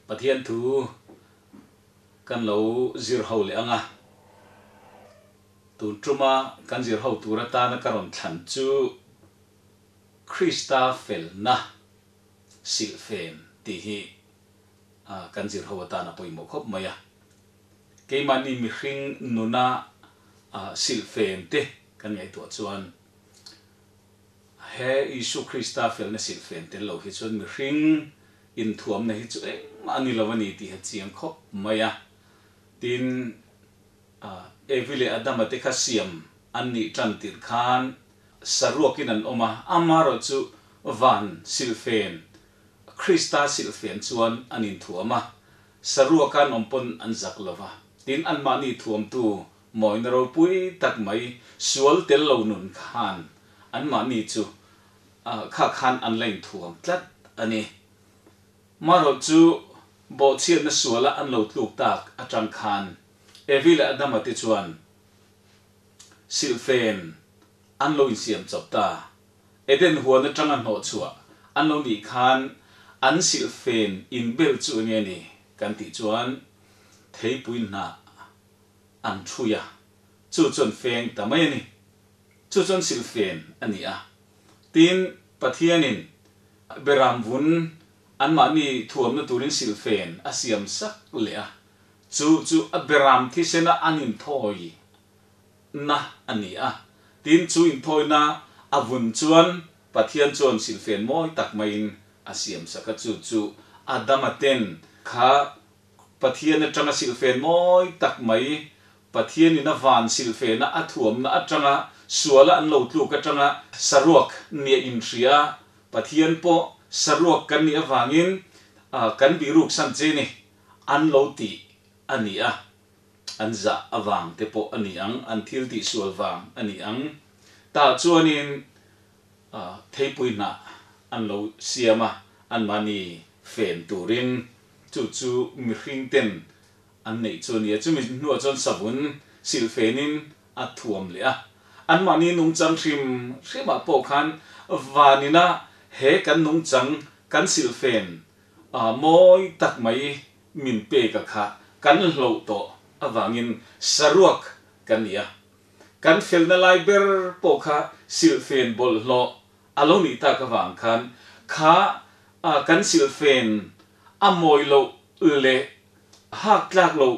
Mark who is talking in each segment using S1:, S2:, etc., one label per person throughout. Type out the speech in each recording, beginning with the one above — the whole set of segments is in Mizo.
S1: Pathian thu kan lo zir ho leh ang a, tun tuma kan zir ho tur atana ka rawn thlan chu Krista felna silhfen tih hi kan zir ho atan a pawimawh khawp mai a. Keimahni mihring nuna silhfen te kan ngaihtuah chuan He Isu Krista felna silhfen tel lo hi chuan mihring inthuamna hi chu engmah a ni lo a ni tih a chiang khawp mai a. Tin, Evi leh Adama te kha siam an nih tan tirh khan saruakin an awm a, amaherawh chu van silhfen, Krista silhfen chuan an inthuam a, saruaka an awm pawn an zak lo va. Tin, anmahni thuamtu Mawina ropui tak mai sual tel lo nun khan anmahni chu kha khan an la inthuam tlat a ni. Marawh chu bawhchhiatna suala an lo tluk tak atang khan Evi leh Adama te chuan silhfen an lo insiam chawp ta. Eden huan atanga hnawhchhuah an lo nih khan an silhfen inbel chu enge ni kan tih chuan theipui hnah an ṭhui a, chu chuan feng ta mai a ni. Chu chuan silhfen a ni a. Tin, Pathianin Beram vun anmahni thuamna turin silhfen a siam sak leh a, chu chu a Beram thisena an inthawina a ni a. Tin, chu inthawina a vun chuan Pathian chuan silhfen mawi tak maiin a siam sak a, chu chu Adama ten kha Pathian atanga silhfen mawi tak mai, Pathianin a van silhfena a thuamna atanga suala an lo tluk atanga saruak nia inhria, Pathian pawh saruak kan nih avangin kan bihruk san che ni an lo tih a ni a, an zah avang te pawh a ni ang, an thil tih sual vang a ni ang. Tah chuanin Theipui hnah an lo siam a, anmahni fen turin chu chu mihring ten an neih chu a ni a. Chumi hnuah chuan savun silhfenin a thuam leh a. Anmahni nungchang hrim hrimah pawh khan vanina he kan nungchang kan silhfen mawi tak mai min pek a kha kan hloh tawh avangin saruak kan ni a. Kan felna lai ber pawh kha silhfen bawlhhlawh a lo nih tak avang khan kha kan silhfen a mawi loh leh hak tlak loh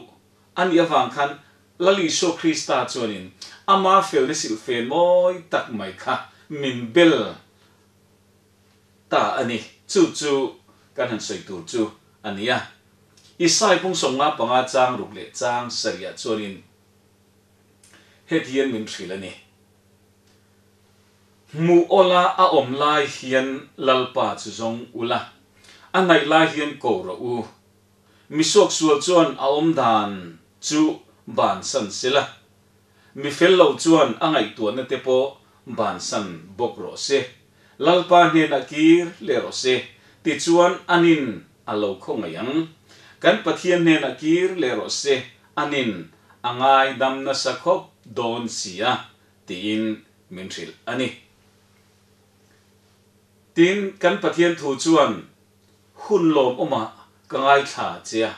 S1: a nih avang khan Lal Isua Krista chuanin ama felna silhfen mawi tak mai kha min bel ta a ni. Chu chu kan han sawi tur chu a ni a. Isai pung 55 chang ruk leh chang sarihah chuanin Heti hian min hrilh a ni. Hmuh awla a awm lai hian Lalpa chu zawng ula, a hnaih lai hian ko rawh u. Mi suaksual chuan a awm dan chu bansan sela, mi fel lo chuan a ngaihtuahna te pawh bansan bawk rawh se. Lalpa hnenah kir leh rawh se, tichuan anin a lo khawngaih ang. Kan Pathian hnenah kir leh rawh se, anin a ngaidam nasa khawp dawn si a, tiin min hrilh a ni. Tin, kan Pathian thu chuan hun lawmawmah ka ngaithla che a,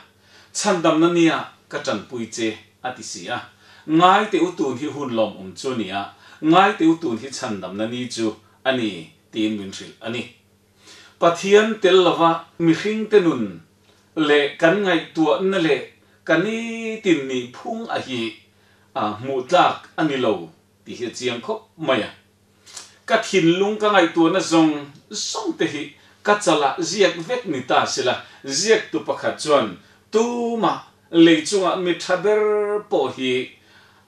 S1: chhandamna nia ka tanpui che a ti si a. Ngai teh u tun hi hun lawmawm chu a ni a, ngai teh u tun hi chhandamna ni chu a ni, tiin min hrilh a ni. Pathian tel lova mihringte nun leh kan ngaihtuahna leh ka nitin nih phung a hi hmuh tlak a ni lo tih hi a chiang khawp mai a. Ka thinlung ka ngaihtuahna zawng zawng te hi ka chalah ziak vek ni ta sela, ziaktu pakhat chuan tumah lei chungah mi tha ber pawh hi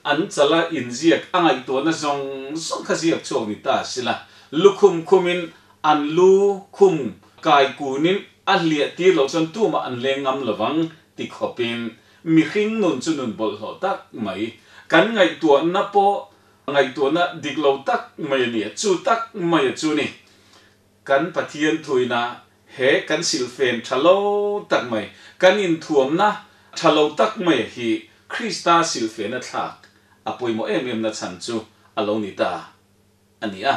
S1: An chala inziak a ngaihtuahna zawng zawng kha ziak chhuak ni ta sila, lukhum khumin an lu khum kai kunin a hliah tir loh chuan tumah an leng ngam lovang ti khawpin mihring nun chu nun bawlhhlawh tak mai, kan ngaihtuahna pawh ngaihtuahna dik lo tak mai a ni a, chu tak mai a chu ni. Kan Pathian thuina he kan silhfen tha lo tak mai, kan inthuamna tha lo tak mai hi Krista silhfena thlak a pawimawh em em na chhan chu a lo ni ta a ni a.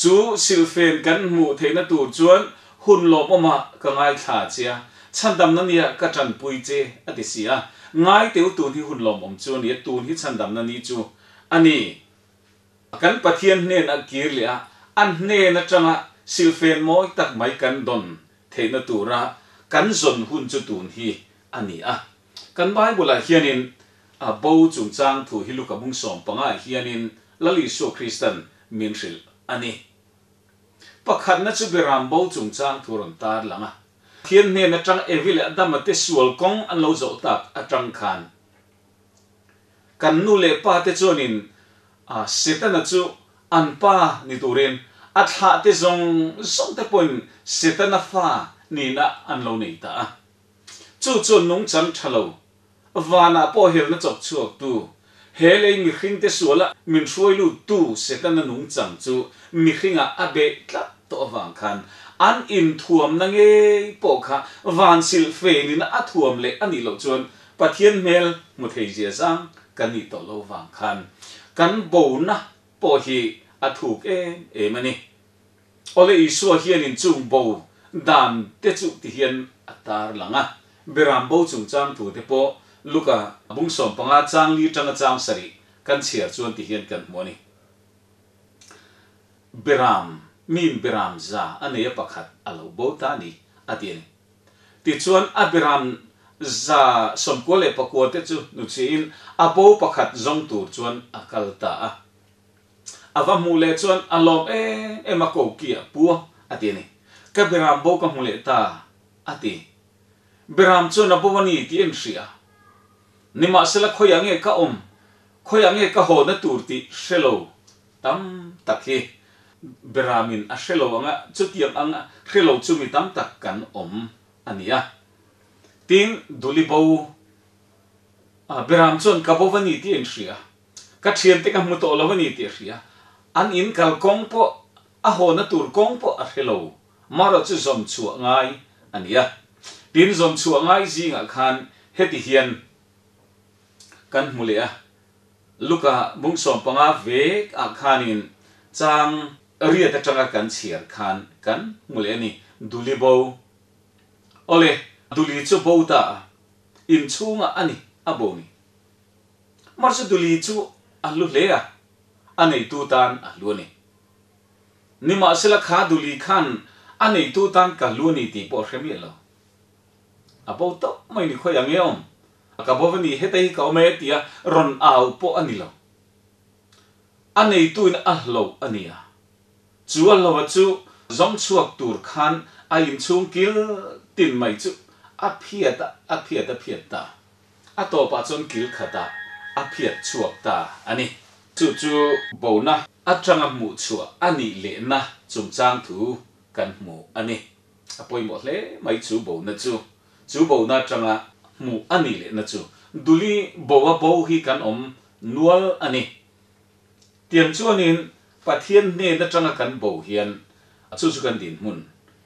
S1: Chu silhfen kan hmuh theihna tur chuan hun lawmawmah ka ngaithla che a, Chhandamna nia ka tanpui che a ti si a. Ngai teu tun hi hun lawmawm chu a ni a, tun hi chhandamna ni chu a ni. Kan Pathian hnen a kir leh a, a hnen atanga silfen mawi tak mai kan dawn theihna tura kan zawn hun chu tun hi a ni a. Kan Bible-ah hianin a bo chungchang thu hi Luka bung sawmpangah hianin Lal Isua Kristan min hrilh a ni. Pakhatna chu Beram bo chungchang thu rawn tar lang a. Pathian hnen atang Evi leh Adama te sual kawng an lo zawh tak atang khan kan nu leh pa te chuanin Setana chu an pa ni turin a thlah te zawng zawng te pawhin Setana fa nihna an lo nei ta a. Chu chuan nungchang tha lo Vanah pawh helna chawk chhuaktu, he lei mihringte suala min hruai luttu Setana nungchang chu mihringah a beh tlat tawh avang khan an inthuamna ngei pawh kha van silhfenin a thuam leh a nih loh chuan Pathian hmel hmu thei zia zang kan nih tawh lo vang khan kan bona pawh hi a thuk em em a ni. Awle Isua hianin chung bo dan te chu ti hian a tar lang a, Beram bo chungchang thu te pawh Luka bung 15 chang li tanga chang sarih kan chhiar chuan ti hian kan hmu a ni. Beram, miin beram za a nei a pakhat a lo bo ta a ni, a ti a ni. Tichuan a beram 99 te chu hnuchhiahin a bo pakhat zawng tur chuan a kal ta a. A va hmuh leh chuan a lawm em em a koki a pu a ti a ni. Ka Beram bo ka hmu leh ta a ti. Beram chuan a bo a ni tih a inhria. Nimahsela khawiah nge ka awm, khawiah nge ka hawna tur tih hre lo tam tak hi Beramin a hre lo ang a, chutiang ang hre lo chu mi tam tak kan awm a ni a. Tin, Duli bo a Beram chuan ka bo va ni tih a inhria. Ka thiante ka hmu tawh lo a ni tih a hria. An in kal kawng pawh, a hawna tur kawng pawh a hre lo. Marawh chu zawn chhuah ngai a ni a. Tin, zawn chhuah ngai zingah khan heti hian kan hmu leh a, Luka bung 15 vek ah khanin chang riat atanga kan chhiar khan kan hmu leh a ni, Duli bo. Awle, Duli chu bo ta a, inchhungah a ni, a bo ni. Mahse Duli chu a hlu hle a, a neitu tan a hlu a ni. Nimahsela kha Duli khan a neitu tan ka hlu a ni tih pawh a hre miah lo. A bo tawp mai ni khawi ang e awm, ka bo va ni heta hi ka awm e tia rawn au pawh a ni lo. A neituin a hloh a ni a, chu a hloha chu zawng chhuak tur khan a inchhung kil tin mai chu a phiat a, a phiat a phiat ta. A tawpah chuan kil khatah a phiat chhuak ta a ni. Chu chu bona atanga hmuh chhuah a nih lehna chungchang thu kan hmu a ni. A pawimawh hle mai chu bona chu. Chu bona atanga hmuh a nih lehna chu Duli bo a bo hi kan awm nual a ni. Tiang chuanin Pathian hnen atanga kan bo hian chu chu kan dinhmun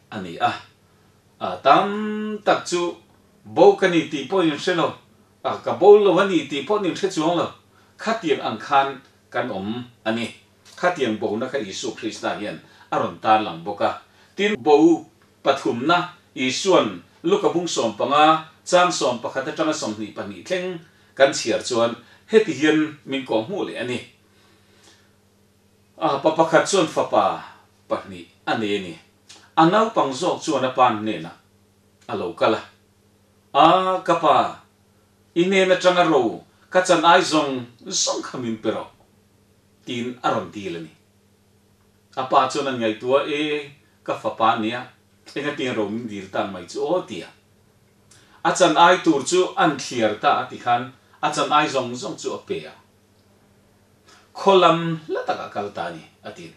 S1: a ni a. A tam tak chu bo ka ni tih pawh in hre lo, a ka bo lo a ni tih pawh nin hre chuang lo. Khatiang ang khan kan awm a ni. Khatiang bona kha Isua Krista hian a rawn tarlang bawk a. Tin, bo pathumna Isua'n Luka bung 15 chang 11 atanga 22 thleng kan chhiar chuan heti hian min kawhhmuh leh a ni. A pa pakhat chuan fapa pahnih a nei a ni. A naupang zawk chuan a pa hnenah a lo kal a, A, ka pa, i hnen atanga ro ka chan ai zawng zawng kha min pe rawh, tiin a rawn dil a ni. A pa chuan a ngaihtuah a, E, ka fapa nia, engatiang ro min dil tan mai chu aw, tia. A chan ai tur chu an thliar ta a tikhan a chan ai zawng zawng chu a pe a. Khaw lam hla takah kal ta a ni, a ti.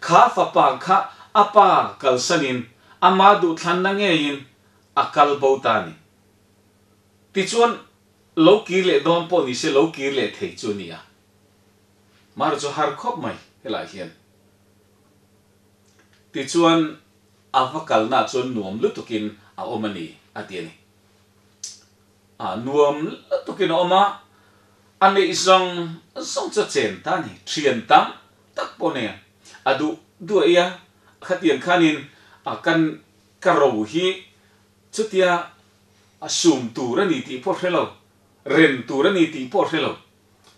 S1: Kha fapa kha a pa kalsanin ama duhthlanna ngeiin a kal bo ta a ni. Tichuan, lo kir leh dawn pawh ni se lo kir leh thei chu a ni a. Mara chu har khawp mai helaiah hian. Tichuan, a va kalnaah chuan nuam lutukin a awm a ni, a ti a ni. A nuam lutukin a awm a, a neih zawng zawng chu a chen ta a ni. Thian tam tak pawh nen a duh duh a ia. Khatiang khanin kan ka ro hi Chutia a sum tur a ni tih pawh hre lo, ren tur a ni tih pawh hre lo,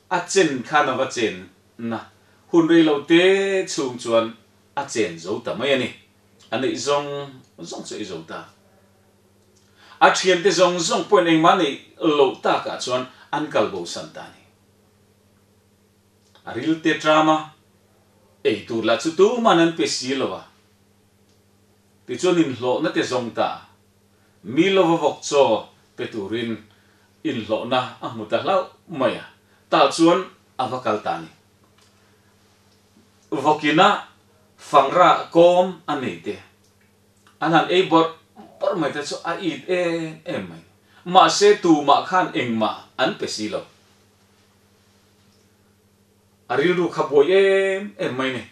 S1: a chen khan a va chen na hun rei lo te chhung chuan a chen zo ta mai a ni. A neih zawng zawng chu a ei zo ta. A thiante zawng zawng pawhin engmah neih loh takah chuan an kal bosan ta a ni. A ril te tram a, ei tur lah chu tuman an pe si lo a. Tichuan inhlawhna te zawng ta, mi lova vawk chaw pe turin inhlawhna a hmu ta hlauh mai a, tah chuan a va kal ta a ni. Vawkina fangra kawm a nei te, an han ei bawrh bawrh mai te chu a it em em mai. Mahse tumah khan engmah an pe si lo. A rilru kha buai em em mai ni.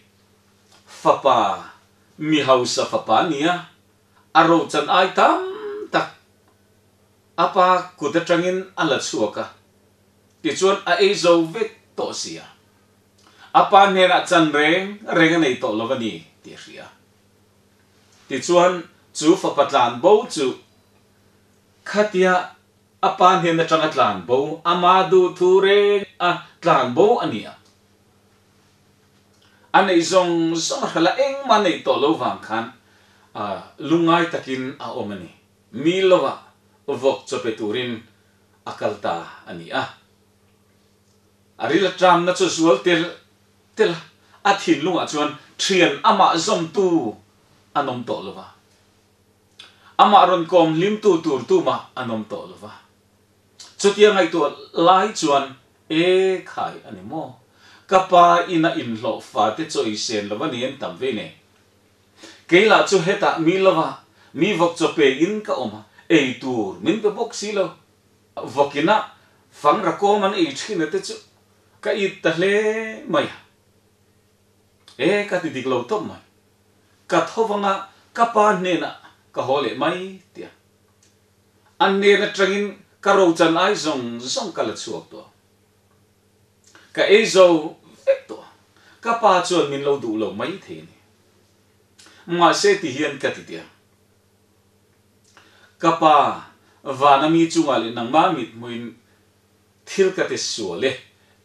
S1: Fapa, mi hausa fapa a ni a, a rochan ai tam tak a pa kut atangin a la chhuak a, tichuan a ei zo vek tawh si a. A pa hnenah chan reng reng a nei tawh lo a ni tih a hria. Tichuan chu fapa tlan bo chu khatia A pa hnen atanga tlan bo, ama duh thu reng a tlan bo a ni a. A neih zawng zawng a hralh a, engmah neih tawh lo vang khan lungngai takin a awm a ni. Mi lovah vawk chaw pe turin a kal ta a ni a. A ril a tramna chu zual tel tel a, a thinlungah chuan thian amah zawmtu an awm tawh lo va. Amah rawn kawm hlimtu tur tumah an awm tawh lo va. Chutia ngaihtuah lai chuan, E khai a ni maw? Ka pa ina inhlawh fate chaw ei sen lo a ni an tam vei nen. Kei lah chu hetah mi lova mi vawk chaw pe in ka awm a, ei tur min pe bawk si lo. Vawk ina fang rakawm an ei thin a te chu ka it ta hle mai a. E ka ti dik lo tawp mai. Ka tho vanga ka pa hnenah ka haw leh mai tia. An hnen atangin ka rochan ai zawng zawng ka la chhuak tawh. Ka ei zo vek tawh. Ka pa chuan min lo duh lo mai thei a ni. Mahse ti hian ka ti tia. Ka pa, vana mi chungah leh nangmah mithmuhin thil ka ti sual e,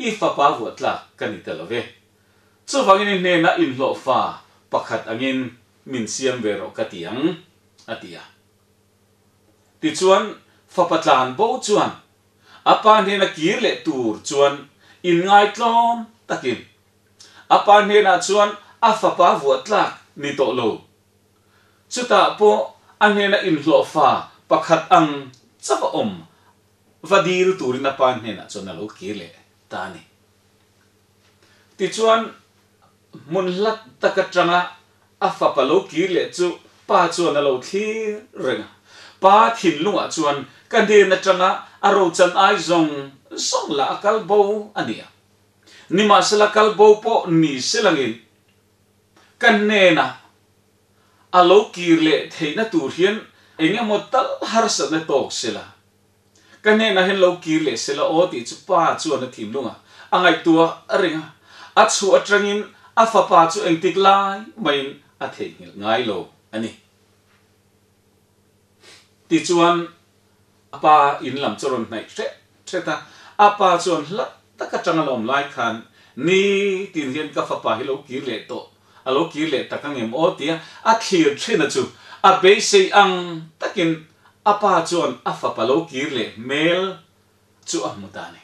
S1: i fapa vuah tlak ka ni ta lo ve. Chuvangin i hnenah inhlawhfa pakhat angin min siam ve rawh ka ti ang, a ti a. Tichuan, fapa tlan bo chuan a pa hnena kir leh tur chuan inngaitlawm takin a pa hnenah chuan a fapa vuah tlak ni tawh lo. Chutah pawh a hnena inhlawhfa pakhat ang chauh a awm va dil turin a pa hnenah chuan a lo kir leh ta a ni. Tichuan, hmun hlat tak atanga a fapa lo kir leh chu pa chuan a lo thlir reng a. Pa thinlungah chuan ka hnen atanga a rochan ai zawng zawng lah a kal bo a ni a. Nimahsela kal bo pawh ni selangin ka hnenah a lo kir leh theihna tur hian eng emaw tal harsatna tawk sela. Ka hnenah hian lo kir leh sela aw tih chu pa chuan a thinlung a, a ngaihtuah a ring a. A chhuah atangin a fapa chu engtik lai maiin a theihnghilh ngai lo a ni. Tichuan a pa in lam chu a rawn hnaih hret hret a, a pa chuan hla tak atang a la awm lai khan nitin hian ka fapa hi lo kir leh tawh, a lo kir leh tak angem aw tia a thlir thin a chu a beisei ang takin A pa chuan a fapa lo kir leh hmel chu a hmu ta a ni.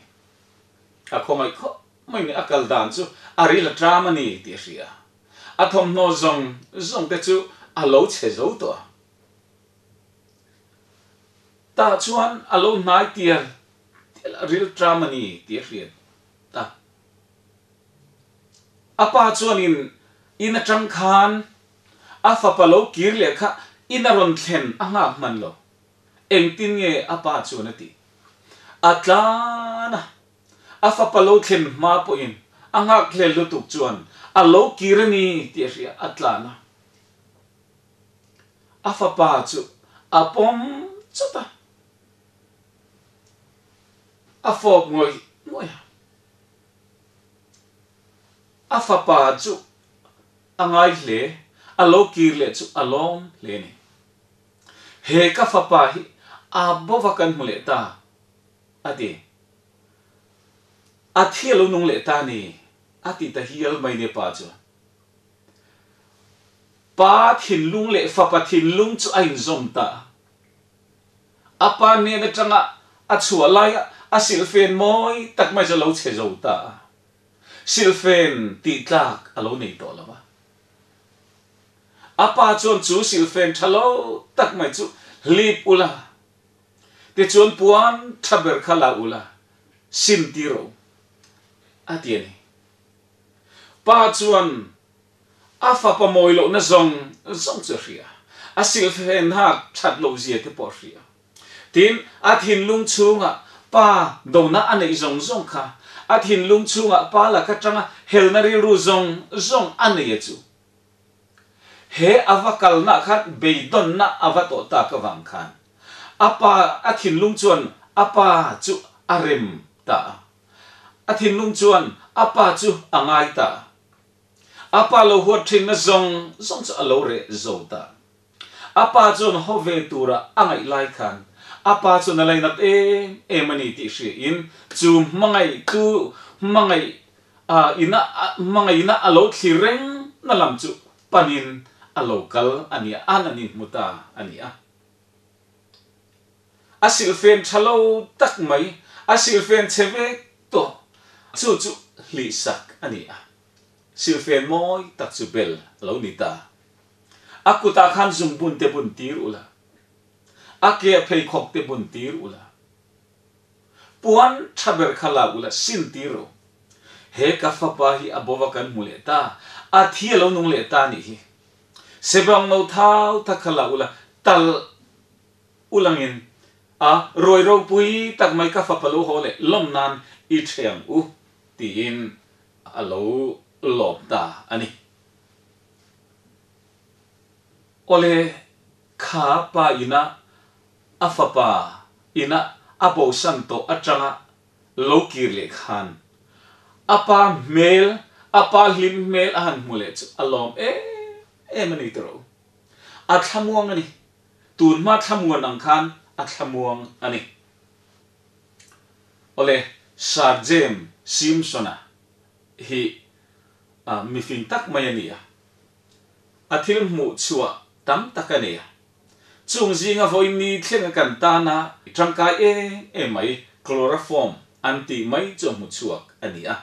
S1: A khawngaih khawp mai ni, a kal dan chu a ril a ṭam a ni tih a hria. A thawmhnaw zawng zawng te chu a lo chhe zo tawh a. Tah chuan a lo hnai tial tial a ril ṭam a ni tih a hriat ta. A pa chuanin in aṭang khan A fapa lo kir leh kha in a rawn thlen a nghak hman lo. Engtin nge a pa chuan a tih? A tlan a, a fapa lo thlen hma pawhin a nghak hlel lutuk chuan a lo kir a ni tih a hria, a tlan a. A fapa chu a pawm chawt a, a fawp ngawih ngawih a. A fapa chu A ngai hle, a lo kir leh chu a lawm hle a ni. He ka fapa hi a bova kan hmu leh ta, a ti. A thi a lo nung leh ta ni, a ti ta hial mai nia pa chuan. Pa thinlung leh fapa thinlung chu a inzawm ta. A pa hnen atanga a chhuah laia a silhfen mawi tak mai chu a lo chhe zo ta a. Silhfen tih tlak a lo nei tawh lo va. A pa chuan chu silhfen tha lo tak mai chu hlip ula, tichuan puan tha ber kha la ula, sim tir rawh u, a ti a ni. Pa chuan a fapa mawi lohna zawng zawng chu a hria, a silhfen hak that loh zia te pawh a hria. Tin, a thinlung chhungah pa dona a neih zawng zawng kha, a thinlung chhungah pa laka tanga helna rilru zawng zawng a nei a chu. He a va kalna khan beidawnna a va tawh tak avang khan a pa, a thinlung chuan a pa chu a rem ta a. A thinlung chuan a pa chu a ngai ta. A pa lo huat thinna zawng zawng chu a lo reh zo ta. A pa chuan haw ve tura a ngaih lai khan a pa chuan a lainat em em a ni tih hriain chu hmangaihtu hmangaih ina hmangaihna a lo thlir reng na lam chu panin a lo kal a ni a, an an inhmu ta a ni a. A silhfen tha lo tak mai, a silhfen chhe vek tawh chu chu hlihsak a ni a. Silhfen mawi tak chu bel a lo ni ta. A kutah khan zungbun te bun tir ula, a ke a pheikhawk te bun tir ula, puan tha ber kha la ula, sin tir rawh. He ka fapa hi a bova kan hmu leh ta, a thi a lo nung leh ta nih hi. Sebawng no thau tak kha la ula, tal ulangin a ruai ropui tak mai ka fapa lo haw leh lawm nan i ṭhe ang u, tiin a lo lawm ta a ni. Awle, kha pa ina a fapa ina a bosan tawh aṭanga lo kir leh khan a pa hmel, a pa hlim hmel a han hmu leh chu a lawm em em a ni tawh. A thlamuang a ni. Tunhma thlamuan ang khan a thlamuang a ni. Awle, Sir James Simpson-a hi mifing tak mai a ni a, a thil hmuh chhuah tam tak a nei a. Chung zinga vawiin thlenga kan tana tangkai em em mai chloroform an tih mai chu a hmu chhuak a ni a.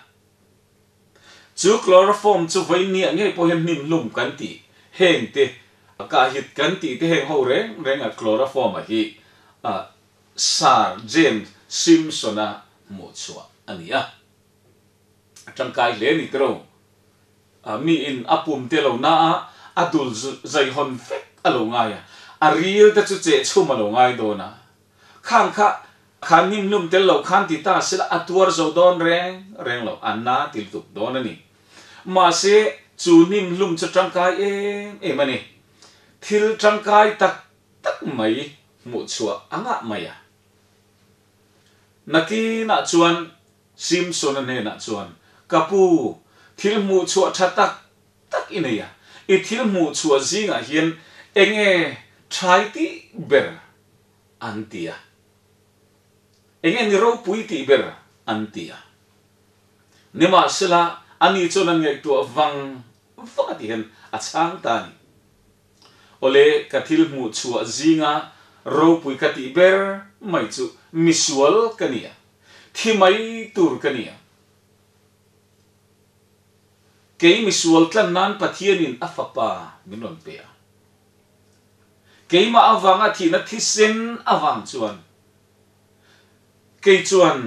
S1: Chu chloroform chu vawiin ah ngei pawh hian hnim hlum kan tih heng te, kahhit kan tih te heng ho reng renga chloroform a hi Sir James Simpson-a hmuh chhuah a ni a. A tangkai hle a ni tiro. Mi in a pum te lo na a, a dul zaihawn vek a lo ngai a, a ril te chu cheh chhum a lo ngai dawn a. Khang kha khan hnim hlum tel lo khan ti ta sela a tuar zo dawn reng reng lo, a na ti lutuk dawn a ni. Mahse chu hnim hlum chu tangkai em em a ni. Thil tangkai tak tak mai hmuh chhuah a ngah mai a. Nakinah chuan Simpson-a hnenah chuan, Ka pu, thil hmuh chhuah tha tak tak i nei a, i thil hmuh chhuah zingah hian enge thai tih ber an ti a? Enge ni ropui tih ber an ti a? Nimahsela, ani chuan an ngaihtuah vang vang a ti hian a chhang ta a ni. Awle, ka thil hmuh chhuah zinga ropui ka tih ber mai chu misual ka ni a. Thi mai tur ka ni a. Kei misual tlan nan Pathianin a fapa min rawn pe a. Keimah avanga thihna thisen avang chuan kei chuan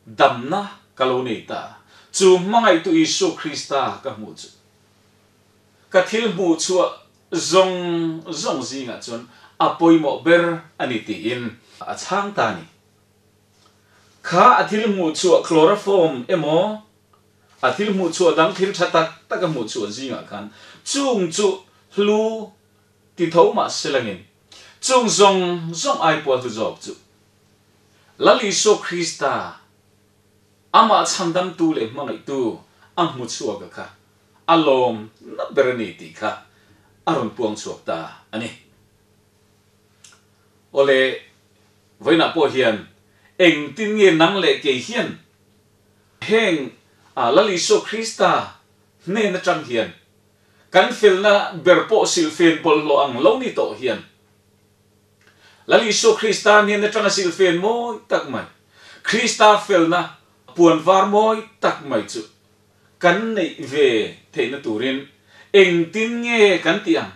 S1: damna ka lo nei ta. Chu hmangaihtu Isua Krista ka hmuh chu ka thil hmuh chhuah zawng zawng zingah chuan a pawimawh ber a ni tiin a chhang ta a ni. Kha a thil hmuh chhuah chloroform emaw, a thil hmuh chhuah dang thil tha tak tak a hmuh chhuah zingah khan chung chu hlu ti tho mah se langin chung zawng zawng ai pawh a hlu zawk chu Lal Isua Krista amah chhandamtu leh hmangaihtu a hmu chhuak a kha a lawm na ber a ni tih kha a rawn puang chhuak ta a ni. Awle, vawiinah pawh hian engtin nge nang leh kei hian heng Lal Isua Krista hnen atang hian kan felna ber pawh silhfen bawlhhlawh ang lo ni tawh hian Lal Isua Krista hnen atanga silhfen mawi tak mai, Krista felna puan var mawi tak mai chu kan neih ve theihna turin engtin nge kan tih ang?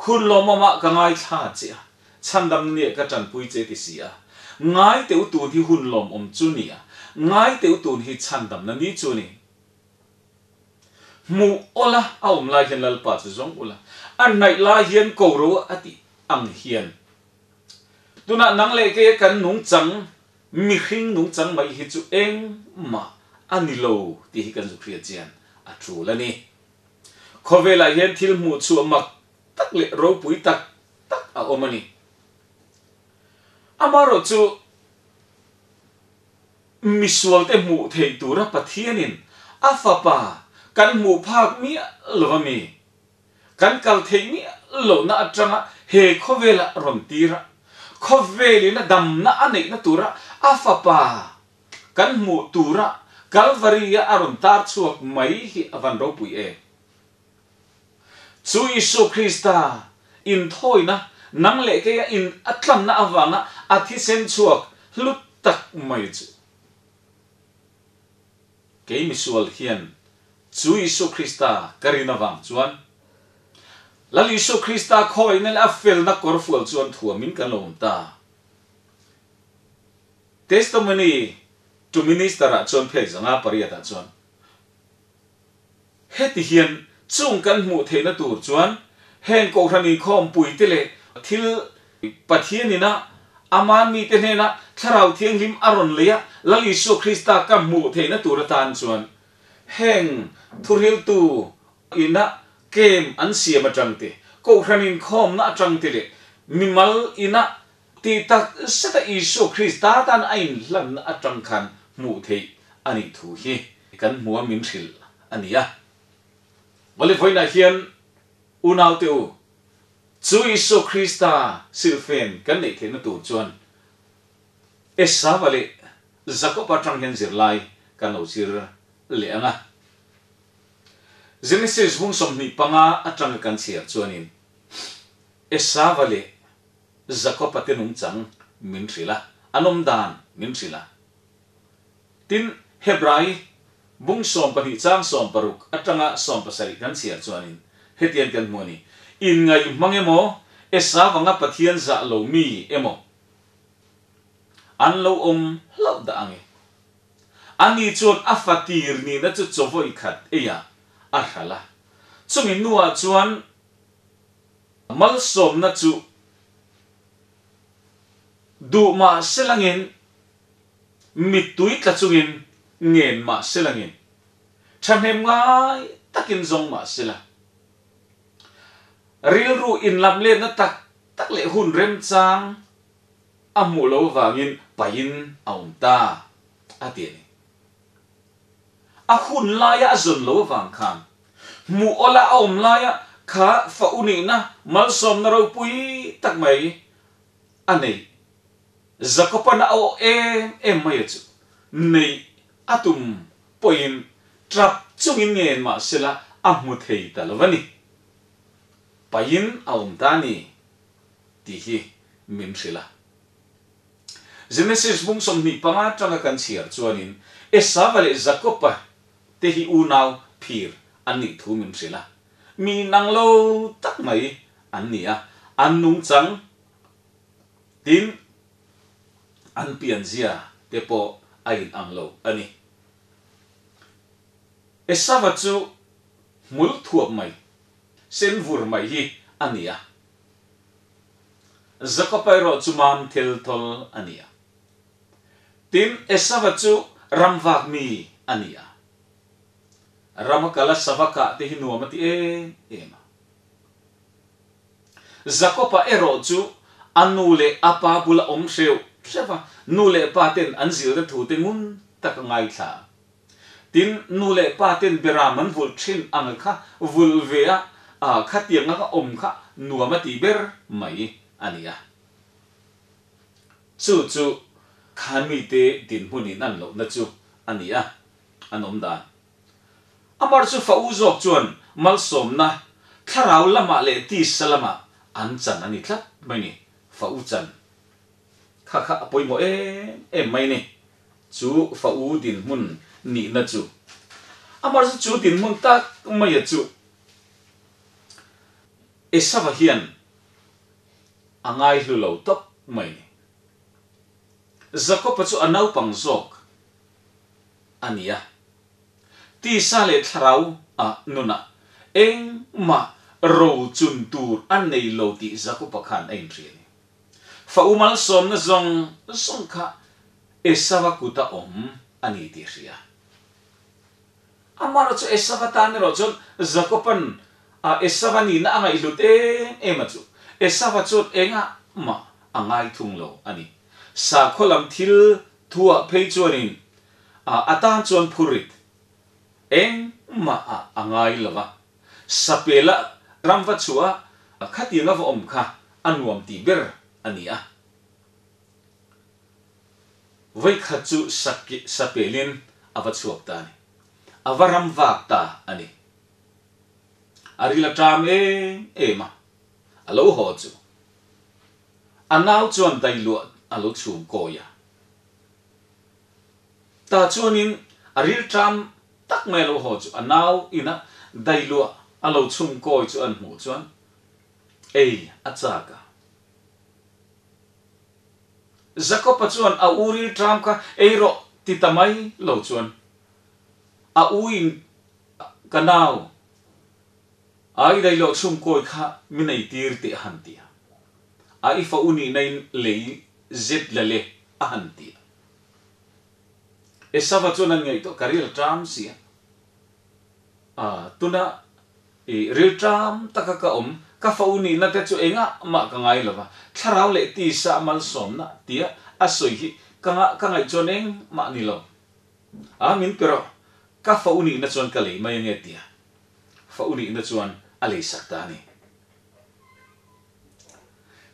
S1: Hun lawmawmah ka ngaithla che a, chhandamna nia ka tanpui che ti si a. Ngai teu tun hi hun lawmawm chu ni a, ngai teu tun hi chhandamna ni chu ni. Hmuh awla a awm lai hian Lalpa chu zawng ula, a hnaih lai hian ko ro a tih ang hian. Tunah nang leh keia kan nungchang, mihring nungchang mai hi chu engmah a ni lo tih hi kan zuk hriat chian a tul a ni. Khawvelah hian thil hmuh chhuah mak tak leh ropui tak tak a awm a ni. Amaherawh chu misualte hmuh theih tura Pathianin a Fapa kan hmuh phak miah lo a mi? Kan kal theih miah lohna atanga he khawvela rawn tir a, khawvelin a damna a neihna tura a Fapa Kan hmuh tura Kalvari-a a rawn tar chhuak mai hi a van ropui em? Chu Isua Krista inthawina nang leh keia in a tlanna avanga a thisen chhuak hlu tak mai chu. Kei misual hian chu Isua Krista ka rin avang chuan Lal Isua Krista khawihna leh a felna kawrfual chuan thuamin kan lo awm ta. Testimony to Minister ah chuan phek 508 ah chuan heti hian chung kan hmuh theihna tur chuan heng Kohhran inkhawmpui te leh thil Pathian ina Aman mite hnena Thlarau Thianghlim a rawn lei a Lal Isua Krista ka hmuh theihna tur atan chuan heng thuhriltu ina kem an siam atang te, Kohhran inkhawmna atang te leh mimal ina Tih tak zeta Isua Krista tan a inhlanna atang khan hmuh theih a nih thu hi kan hmu a min hrilh a ni a. Awle vawiinah hian unaute u, chu Isua Krista silhfen kan neih theihna tur chuan Esava leh Jakoba atang hian zirlai kan lo zir leh ang a. Genesis bung 25 atanga kan chhiar chuanin Esava leh Jakob-a te nungchang min hrilh a, an awm dan min hrilh a. Tin, Hebrai bung 12 chang 16 atanga 17 kan chhiar chuanin hetiang kan hmu a ni, Inngaih hmang emaw, Esau anga Pathian zah lo mi emaw an lo awm hlauh dah ang e. Ani chuan a fatir nihna chu chawvawi khat eiah a hralh a, chumi hnuah chuan Malsawmna chu duh mah se langin, mittui tla chungin ngen mah se langin, thahnem ngai takin zawng mah se la, rilru inlamletna tak tak leh hun remchang a hmuh lo avangin pahin a awm ta, a ti a ni. A hun laia a zawn lo avang khan hmuh awla a awm laia kha fa u nihna malsawmna ropui tak mai a nei. Jakoban a awh em em mai a chu neih a tum pawhin tap chungin ngen mahsela a hmu thei ta lo a ni. Pahin a awm ta a ni tih hi min hrilh a. Genesis bung 25 atanga kan chhiar chuanin Esava leh Jakoba te hi unau phir an nih thu min hrilh a. Mi nang lo tak mai an ni a, an nungchang tin an pianzia te pawh a inang lo a ni. Esava chu hmul thuap mai, sen vur mai hi a ni a. Jakob-a erawh chu mam thil thawl a ni a. Tin, Esava chu ram vak mi a ni a. Rama kala sava kah te hi nuam a ti em em a. Jakob-a erawh chu a nu leh a pa bula awm hreuh hreuh a, nu leh pa ten an zilna thu te ngun tak a ngaithla a. Tin, nu leh pa ten beram an vulh thin ang kha vulh ve a, khatiang anga awm kha nuam a tih ber mai a ni a. Chu chu khan mite dinhmun in an lohna chu a ni a, an awm dan. Amar chu fa u zawk chuan malsawmna thlarau lamah leh tisa lamah an chan a ni tlat mai ni, fa u chan kha kha a pawimawh em em mai ni. Chu fa u dinhmun nihna chu amar chu chu dinhmun tak maia chu Esava hian a ngaihlu lo tawp mai ni. Jakob-a chu a naupang zawk a ni a. Tisa leh thlarau a nunah engmah ro chun tur a nei lo tih Jakob-a khan a inhria a ni. Fa u malsawmna zawng zawng kha Esava kuta awm a ni tih a hria. Amaherawh chu Esava tan erawh chuan Jakob-a'n Esava nihna a ngaihhlut em em a chu Esava chuan engah mah a ngai thung lo a ni. Sakhaw lam thil thuah phei chuanin a tan chuan phurrit engmah ah a ngai lo va, sapela ram va chhuah a khatiang a va awm kha a nuam tih ber a ni a. Vawikhat chu sapelin a va chhuak ta a ni. A va ram vak ta a ni. A ril a ṭam em em a, a lo haw chu a nau chuan dailuah a lo chhum kawi a. Tah chuanin a rilṭam tak mai a lo haw chu a nau ina dailuah a lo chhum kawi chu an hmuh chuan ei a chak a. Jakob-a chuan a u rilṭam kha ei rawh ti ta mai lo chuan a u in ka nau a i dailuah chhum kawi kha min ei tir teh a han ti a. A i fa u nihna in lei zet la le a han ti a. Esava chuan an ngaihtuah ka ril ṭam si a, a tuna i ril ṭam taka ka awm, ka fa u nihna te chu engah mah ka ngai lo va, thlarau leh tisa malsawmna tia a sawi hi ka ka ngaih chuan engmah ni lo. A min pe rawh, ka fa u nihna chuan ka lei mai ange tia fa u nihna chuan a lei sak ta a ni.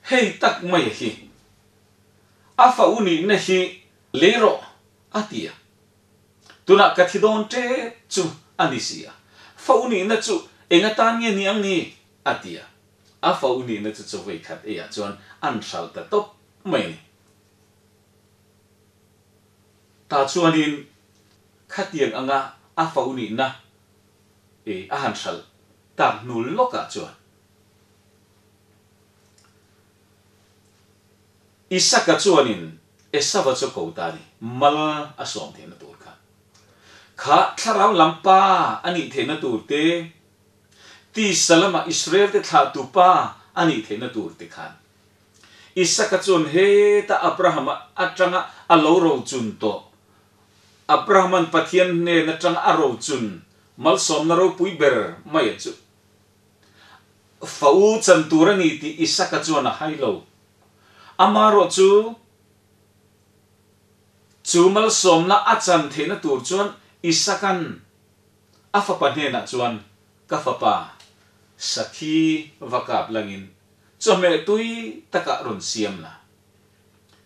S1: Hei tak mai hi a fa u nihna hi Lei rawh, a ti a. Tunah ka thi dawn tep chu a ni si a. Fa u nihna chu eng atan nge ni ang ni? a ti a. A fa u nihna chu chawei khat eiah chuan an hral ta tawp mai a ni. Tah chuanin khatiang anga a fa u nihna a han hral tak hnu lawkah chuan Isaka chuanin Esava chu ko ta a ni, mal a sawm theihna tur kha. Kha thlarau lam pa a nih theihna tur te, tisa lama Israel-te thlahtu pa a nih theihna tur te khan. Isaka chuan heta Abrahama atanga a lo rochun tawh, Abrahama'n Pathian hnen atanga a rochun malsawmna ropui ber mai a chu fa u chan tur a ni tih Isaka chuan a hai lo. Amaherawh chu, chu malsawmna a chan theihna tur chuan Isaka'n a fapa hnenah chuan, Ka fapa, sakhi va kap langin chawhmeh tui takah rawn siam la.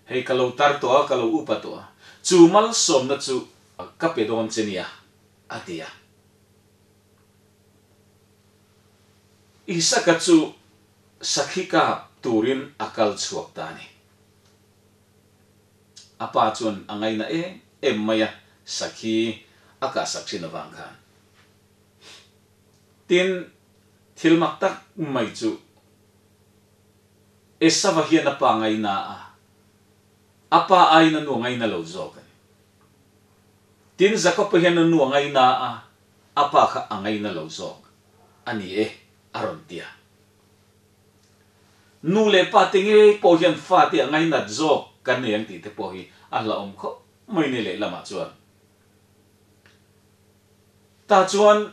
S1: Hei ka lo tar tawh a, ka lo upa tawh a, chu malsawmna chu ka pe dawn che nia, a ti a. Isaka chu Sakhi kap turin a kal chhuak ta a ni. A pa chuan a ngaina em em mai a, sakhi a kahsak thin avang khan. Tin, thil mak tak mai chu Esava hian a pa ngaina a, a pa aiin a nu a ngaina lo zawk a ni. Tin, Jakob-a hian a nu a ngaina a, a pa kha a ngaina lo zawk a ni e, a rawn ti a. Nu leh pa te ngei pawh hian fate a ngainat zawk kan nei ang tih te pawh hi a hlauhawm khawp mai ni lehlamah chuan. Tah chuan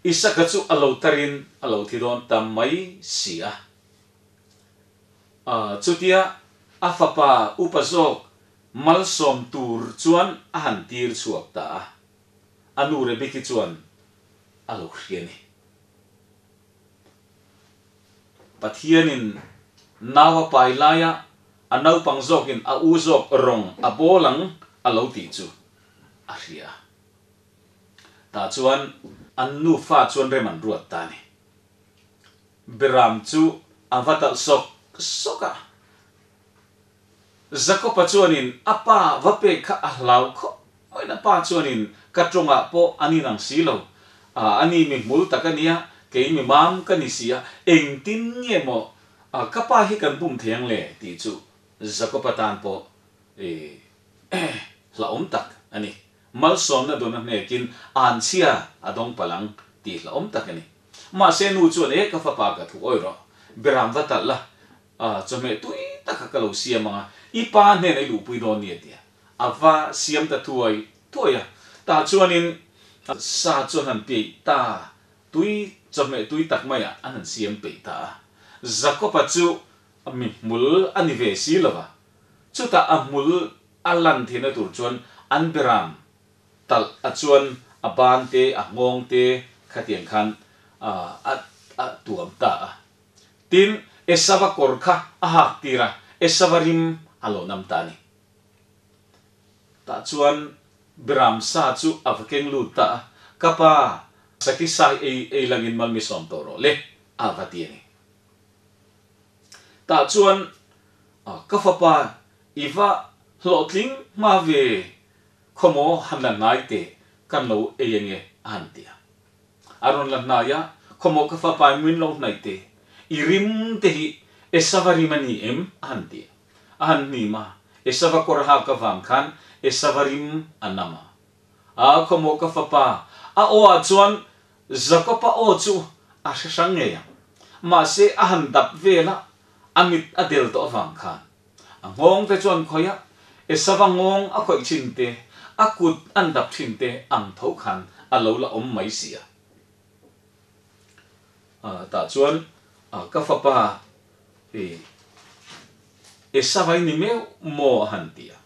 S1: Isaka chu a lo tarin a lo thi dawn ta mai si a. Chutia a fapa upa zawk malsawm tur chuan a han tir chhuak ta a. A nu Rebeki chuan a lo hria ni. Pathianin nau a pai laia A naupang zawkin a u zawk rawng a bawl ang a lo tih chu a hria. Tah chuan an nufa chuan rem an ruat ta a ni. Beram chu a va talh sawk sawk a. Jakob-a chuanin a pa va pek kha a hlau khawp maiin a pa chuanin ka tawngah pawh an inang si lo. A ni mi hmul tak a nia, kei mi mam ka ni si a, engtin nge maw ka pa hi kan bum thei ang le tih chu Jakob-a tan pawh hlauhawm tak a ni. Malsawmna dawna hnekin anchhia a dawng palh ang tih hlauhawm tak a ni. Mahse nu chuan e ka fapa ka thu awi rawh, Beram va talh la, chawhmeh tui taka ka lo siam ang a, i pa hnenah i luhpui dawn ni a ti a. A va siam ta thuai thuai a, tah chuanin sa chu an han peih ta, tui chawhmeh tui tak maiah an han siam peih ta a. Jakob-a chu mi hmul a ni ve si lo va, chutah a hmul a lan theihna tur chuan an beram talh a chuan a ban te, a nghawng te khatiang khan a a tuam ta a. Tin, Esava kawr kha a hak tir a, Esava rim a lo nam ta a ni. Tah chuan Beram sa chu a va keng lut ta a, Ka pa, Saki sa hi ei ei langin mal mi sawm tawh rawh le, a va ti a ni. Tah chuan, Ka fapa, i va hlawhtling hma ve, khawmaw han la hnai teh, kan lo ei ange, a han ti a. A rawn la hnai a, Khawmaw ka fapa i min lo hnaih teh, i rim te hi Esava rim a ni em? a han ti a. A han hnim a, Esava kawr hak avang khan Esava rim a nam a. A, khawmaw ka fapa, a aw ah chuan Jakob-a aw chu a hre hrang ngei ang. Mahse a han dap vel a, a mit a del tawh avang khan A nghawng te chuan khawih a, Esava nghawng a khawih thin te, a kut an dap thin te ang tho khan a lo la awm mai si a. Tah chuan ka fapa i Esava i ni meuh maw a han ti a.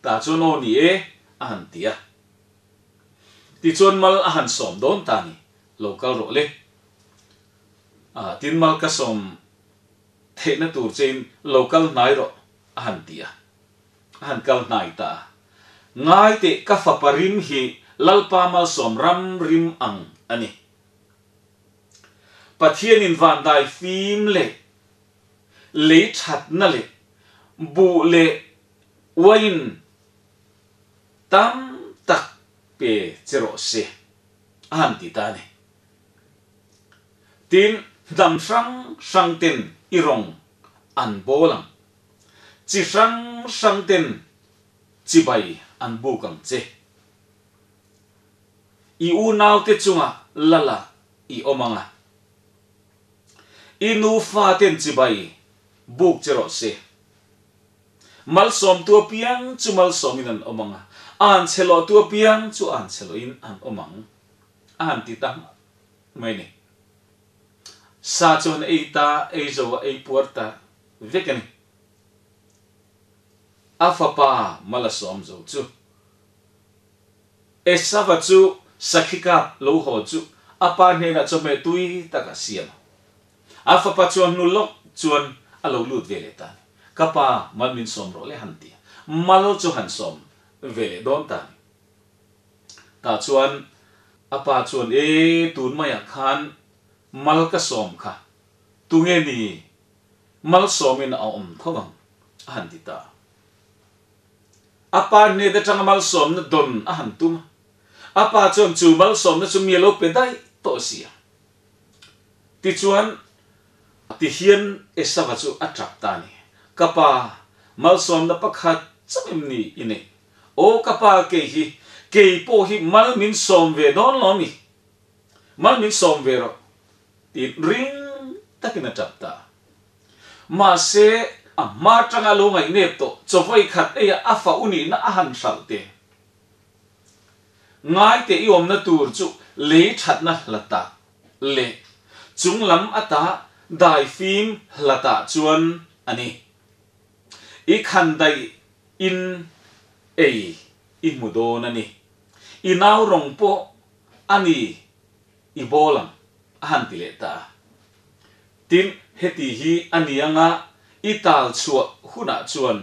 S1: Tah chuan aw ni e a han ti a. Tichuan mal a han sawm dawn ta ni, lo kal rawh le. Tin mal ka sawm Theihna tur chein lo kal hnai rawh, a han ti a. A han kal hnai ta a. Ngai teh ka fapa rim hi Lalpa malsawm ram rim ang a ni. Pathianin vandai fim leh lei thatna leh buh leh uain tam tak pe che rawh se, a han ti ta a ni. Tin, hnam hrang hrang ten i rawng an bawl ang. Chi hrang hrang ten chibai an buk ang che. I unaute chungah lala i awm ang a. I nufa ten chibai buk che rawh se. Malsawmtu apiang chu malsawmin an awm ang a, anchhelawhtu apiang chu anchhelawhin an awm ang. A han ti ta hmak mai ni. Sa chuan ei ta, ei zo a, ei puar ta vek a ni. A fapa Malasawm zo chu Esava chu sakhi kap lo haw chu a pa hnenah chawhmeh tui tak a siam a. A fapa chuan hnu lawk chuan a lo lut ve leh ta a ni. Ka pa, mal min sawm rawh le han ti a. Mal chu han sawm ve leh dawn ta a ni. Tah chuan a pa chuan, E, tun maiah khan mal ka sawm kha, tunge ni mal sawmin a awm tho ang? a han ti ta. A pa hnet atanga malsawmna dawn a han tum a, a pa chuan chu malsawmna chu mi a lo pe daih tawh si a. Tichuan, tihian Esava chu a tap ta a ni, Ka pa, malsawmna pakhat chauh em ni i neih? Aw ka pa kei hi, kei pawh hi mal min sawm ve dawn lo mi? Mal min sawm ve rawh tiin ring takin a tap ta. Mahse, a hma atanga lo ngaihnep tawh chawvawi khat eia a fa u nihna a han hralh te. Ngaite i awmna tur chu lei thatna hlatah leh chunglam ata daifim hlatah chuan a ni. I khandaih in ei i hmu dawn a ni. I nau rawng pawh a ni i bawl ang, a han ti leh ta a. Tin, heti hi a ni anga I tal chhuah hunah chuan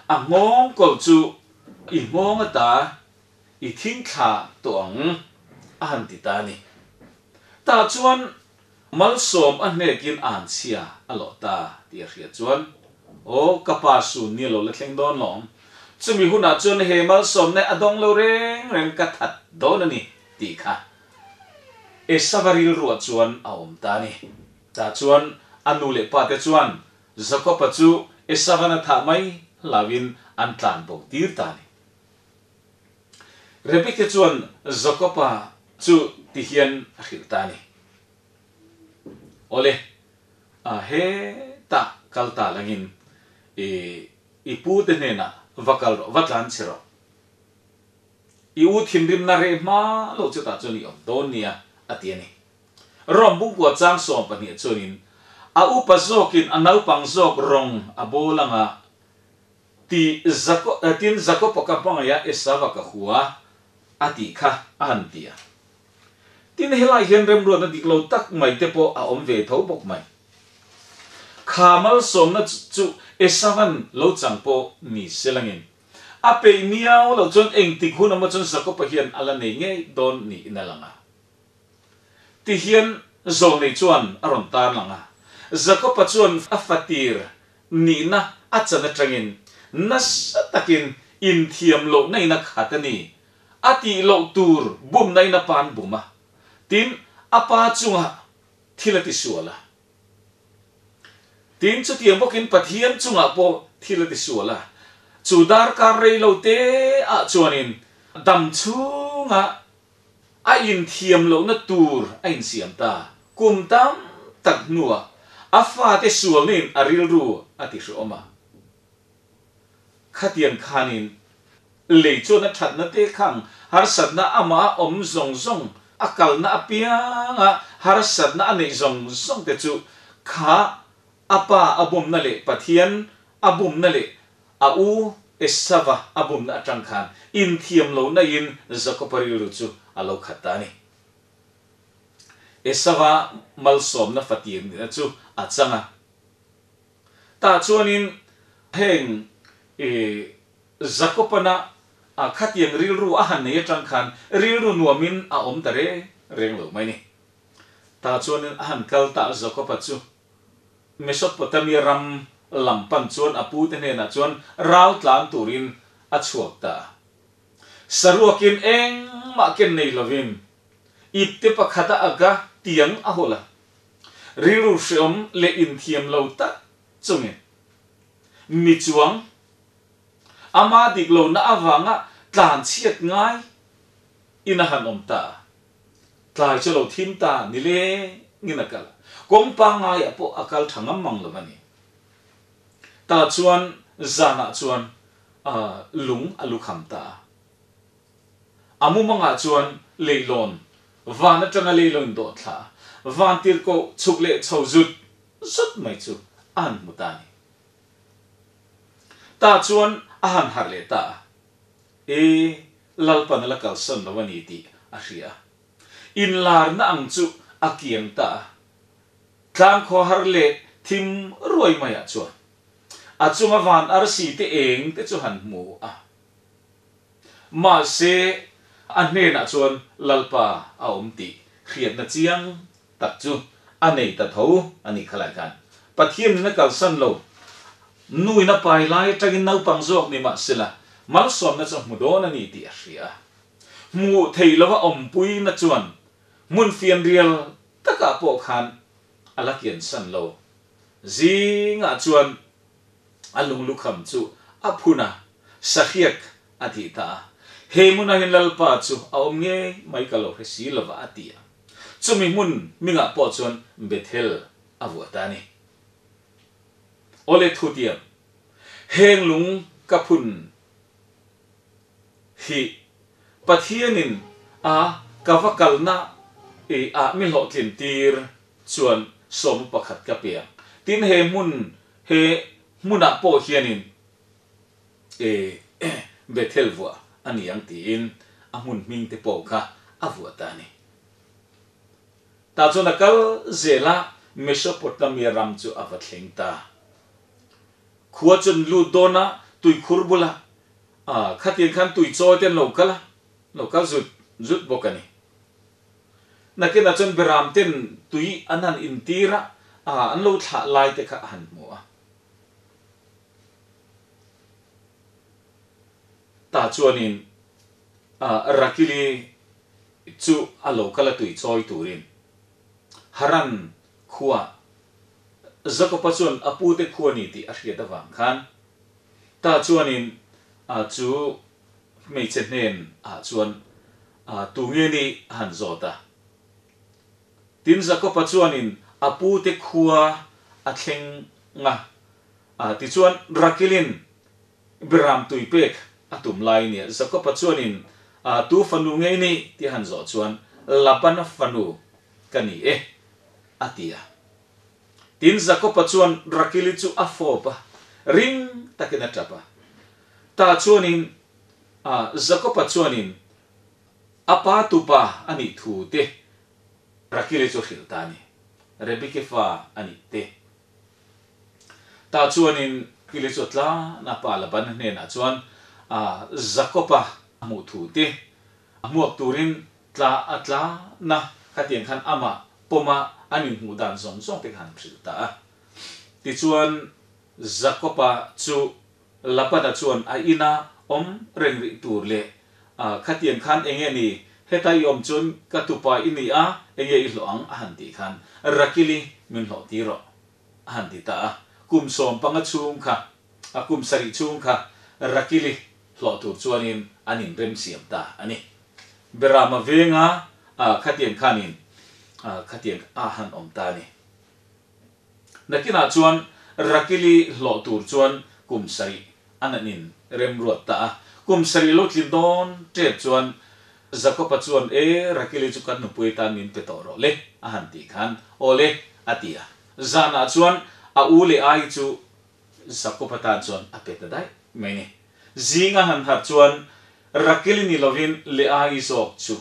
S1: a nghawngkawl chu i nghawng ata i thing thla tawh ang, a han ti ta a ni. Tah chuan malsawm a hnekin anchhia a lawh ta tih a hriat chuan, Aw, ka pa sun ni a lo la thleng dawn lawm. Chumi hunah chuan he malsawmna a dawng lo reng reng ka that dawn a ni tih kha Esava rilruah chuan a awm ta a ni. Tah chuan a nu leh pa te chuan Jakob-a chu Esavan a thah mai hlauhin an tlan bo tir ta a ni. Rebekah chuan Jakob-a chu ti hian a hrilh ta a ni, Awle, hetah kal ta langin i i pu te hnenah va kal rawh, va tlan chhe rawh. I u thinrimna reh hma lo chutah chuan i awm dawn nia, a ti a ni. Rom bungkua chang 12 chuanin a upa zawkin a naupang zawk rawng a bawl anga ti tin Jakopa ka hmangaih a Esava ka hua a tih kha a han ti a. Tin helai hian remruatna dik lo tak mai te pawh a awm ve tho bawk mai. Kha malsawmna chu Esavan lo chang pawh ni selangin a peih miau loh chuan engtik hun emaw chuan Jakopa hian a la nei ngei dawn niin a lang a. Ti hian Zawlnei chuan a rawn tarlang a. Jakoba chuan a fatir nihna a chan atangin nasa takin inthiam lohna in a khat a ni. A tih loh tur bumna in a pan bum a. Tin, a pa chungah thil a tisual a. Tin, chutiang bawkin Pathian chungah pawh thil a tisual a. Chu darkar rei lo te ah chuanin dam chhungah A inthiam lohna tur a insiam ta. Kum tam tak hnuah a fate sualnain a rilru a ti hreawm a. Khatiang khanin lei chuan a thatna te khang harsatna amah a awm zawng zawng, a kalna apianga harsatna a neih zawng zawng te chu kha a pa a bumna leh Pathian a bumna leh A u Esava a bumna atang khan inthiam lo naiin Jakoba rilru chu a lo khat ta a ni. Esava malsawmna fatir nihna chu a chang a. Tah chuanin heng Jakobana khatiang rilru a han nei atang khan rilru nuamin a awm ta reng reng lo mai ni. Tah chuanin a han kal ta a Jakoba chu. Mesopotamia ram lam pan chuan a pute hnenah chuan ral tlan turin a chhuak ta a. Saruakin engmah ken nei lovin ipte pakhata aga tiang a hawlh a. Rilru hreawm leh inthiam lo tak chungin mi chuang ama dik lohna avanga tlan chhiat ngai in a han awm ta a. Tlai chu lo thim ta ni lengin a kal a, kawng pangaiah pawh a kal tha ngam mang lo a ni. Tah chuan zanah chuan lung a lukham ta a. A mumangah chuan leihlawn van atanga leihlawn dawh thla a, van tirhkoh chhuk leh chho zut zut mai chu a han hmu ta a ni. Tah chuan a han harh leh ta a. E, Lalpan a la kalsan lo a ni tih a hria. Inlarna ang chu a kiang ta a. Tlang khawhar leh thim ruai maiah chuan a chunga van arsi te eng te chu han hmu a. Mahse, a hnenah chuan Lalpa a awm tih hriatna chiang tak chu a nei ta tho a nih khalai khan Pathianin a kalsan lo. Nuin a pai lai atangin naupang zawk ni mah sela malsawmna chu a hmu dawn a ni tih a hria a. Hmuh theih lova awmpuina chuan hmun fianrial takah pawh khan a la kiansan lo. Zingah chuan a lunglukham chu a phun a, sahriak a tih ta a. He hmunah hian Lalpa chu a awm ngei mai ka lo hre si lova a ti a. Chumi hmun hmingah pawh chuan Bethel a vuah ta a ni. Awle thutiam, heng lung ka phun hi Pathianin a ka va kalna ah mi hlawhtlin tir chuan sawma pakhat ka pe ang. Tin he hmun he hmunah pawh hianin Bethel vuah a ni ang tiin a hmun hming te pawh kha a vuah ta a ni. Tah chuan a kal zel a, Mesopotamia ram chu a va thleng ta. Khua chu an lut dawn a, tuikhur bulah khatiang khan tui chawi te an lo kal a, lo kal zut zut bawk a ni. Nakinah chuan Beram ten tui an han intir a, an lo thlah lai te kha a han hmu a. Tah chuanin Rakili chu a lo kal a tui chawi turin Haran khua Jakoba chuan a pute khua ni tih a hriat avang khan tah chuanin chu hmeichhe hnen ah chuan tu nge ni a han zawt a. Tin Jakoba chuanin a pute khua a thleng a, tichuan Rakilin Beram tui pek a tum lai nia Jakoba chuanin tu fanu nge i nih tih a han zawh chuan Labana fanu ka ni e a ti a. Tin Jakoba chuan Rakili chu a fawp a, ring takin a tap a. Tah chuanin Jakoba chuanin a pa tupa a nih thu te Rakili chu hrilh ta a ni, Rebeki fa a nih te. Tah chuanin Rakili chu a tlan a, pa Labana hnenah chuan Jakoba a hmuh thu te hmuak turin tla a tlan a, khatiang khan amah pawma an inhmuh dan zawng zawng te kha han hrilh ta a. Tichuan Jakoba chu Labana chuan a ina awm reng rih tur leh khatiang khan enge ni heta i awm chuan ka tupa i ni a, enge i hlawh ang a han tih khan Rakili min hlawh tir rawh a han ti ta a. Kum 15 chhung kha, a kum 7 chhung kha Rakili hlawh tur chuanin an inremsiam ta a ni. Berama venga khatiang khanin khatiang a han awm ta a ni. Nakinah chuan Rakili hlawh tur chuan kum 7 an an in remruat ta a. Kum 7 lo tlin dawn tep chuan Jakoba chuan, E, Rakili chu kan nupui atan min pe tawh rawh le, a han tih khan, Aw le, a ti a. Zanah chuan a u leh ai chu Jakoba tan chuan a pe ta daih mai ni. Zinga han harh chuan Rakili ni lovin Leai zawk chu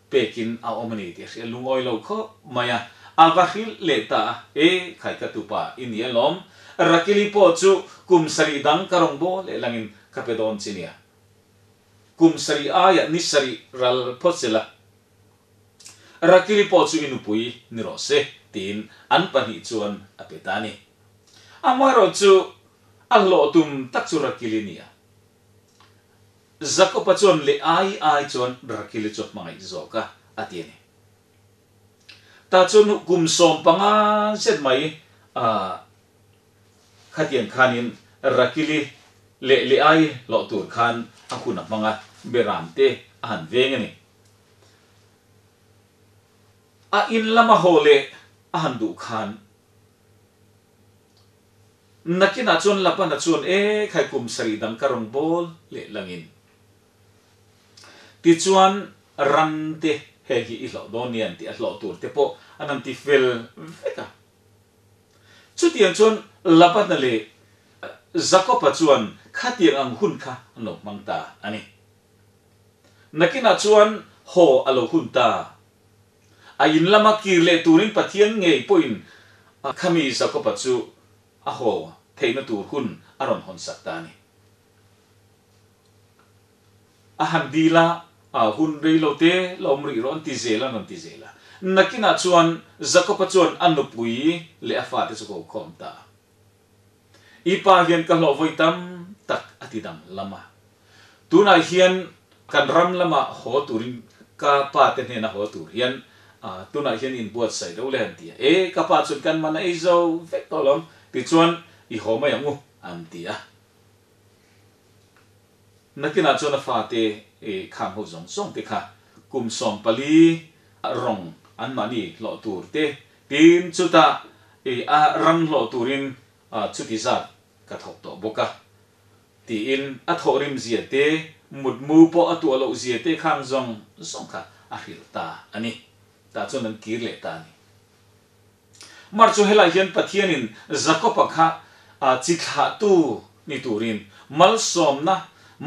S1: pekin a awm a ni tih a hria lungawi lo khawp mai a, a va hrilh leh ta a, E khai ka tupa i ni alawm, Rakili pawh chu kum 7 dang ka rawn bawl leh langin ka pe dawn che nia. Kum 7 aiah ni 7 ral phawt sela, Rakili pawh chu i nupui ni rawh se tiin an pahnih chuan a pe ta a ni. Amaherawh chu a hlawh tum tak chu Rakili nia. Jakoba chuan leh ai ai chuan Rakili chu a hmangaih zawk a, a ti a ni. Tah chuan kum 15 zet mai khatiang khanin Rakili leh Leai hlawh tur khan a hun a hmang a, Beram te a han veng a ni. A in lama haw leh a han duh khan Nakinah chuan Labana chuan, E, khai kum 7 dang ka rawn bawl leh langin. Tichuan ran te heng hi i hlawh dawn nia an ti a, hlawh tur te pawh an han ti fel vek a. Chutiang chuan Labana leh Jakoba chuan khatiang ang hun kha an lo hmang ta a ni. Nakinah chuan haw a lo hun ta. A in lama kir leh turin Pathian ngei pawhin khami Jakoba chu a haw theihna tur hun a rawn hawnsak ta a ni. A han dil a, hun rei lo te la awm rih rawh an ti zel a, an rawn ti zel a. Nakinah chuan Jakoba chuan a nupui leh a fate chu ko khawm ta a. I pa hian ka hlawh vawi tam tak a ti dang lam a. Tunah hian kan ram lama haw turin ka pa te hnena haw tur hian tunah hian inbuatsaih deuh le an ti a. E, ka pa chuan kan man a ei zo vek tawh lo ang, tichuan i haw mai ang u an ti a. Nakinah chuan a fate khang ho zawng zawng te kha kum 14 rawng anmahni hlawh tur te Tin, chutah i a ram hlawh turin chuti zat ka thawk tawh bawk a, tiin a thawhrim zia te, mutmu pawh a tuah loh zia te khang zawng zawng kha a hrilh ta a ni. Tah chuan an kir leh ta a ni. Mar chu helai hian Pathianin Jakoba kha chi thlahtu ni turin malsawmna,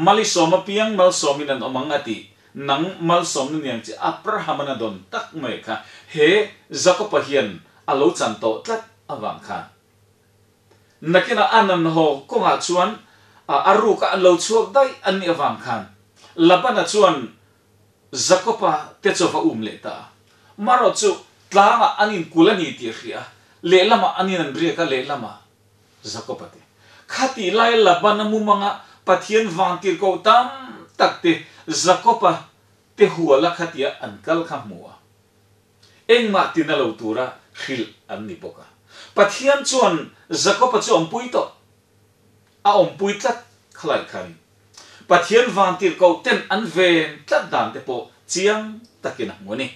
S1: malisawm apiang malsawmin an awm ang a tih Nang malsawmna niang chi Abraham-an a dawn tak mai kha he Jakob-a hian a lo chan tawh tlat avang khan. Nakinah an an haw kawngah chuan a ruka an lo chhuak daih an nih avang khan Labana chuan Jakoba te chu a va um leh ta a. Marawh chu tlangah an inkulh a ni tih a hria a, lehlamah an in an riak a, lehlamah Jakoba te. Khatih laia Labana mumanga Pathian vantirhkoh tam tak te Jakoba te huala khatia an kal kha hmu a. Engmah tina lo tura hrilh an ni bawk a. Pathian chuan Jakoba chu awmpui tawh. A awmpui tlat khalai khan Pathian vantirhkoh ten an ven tlat dan te pawh chiang takin a hmu a ni.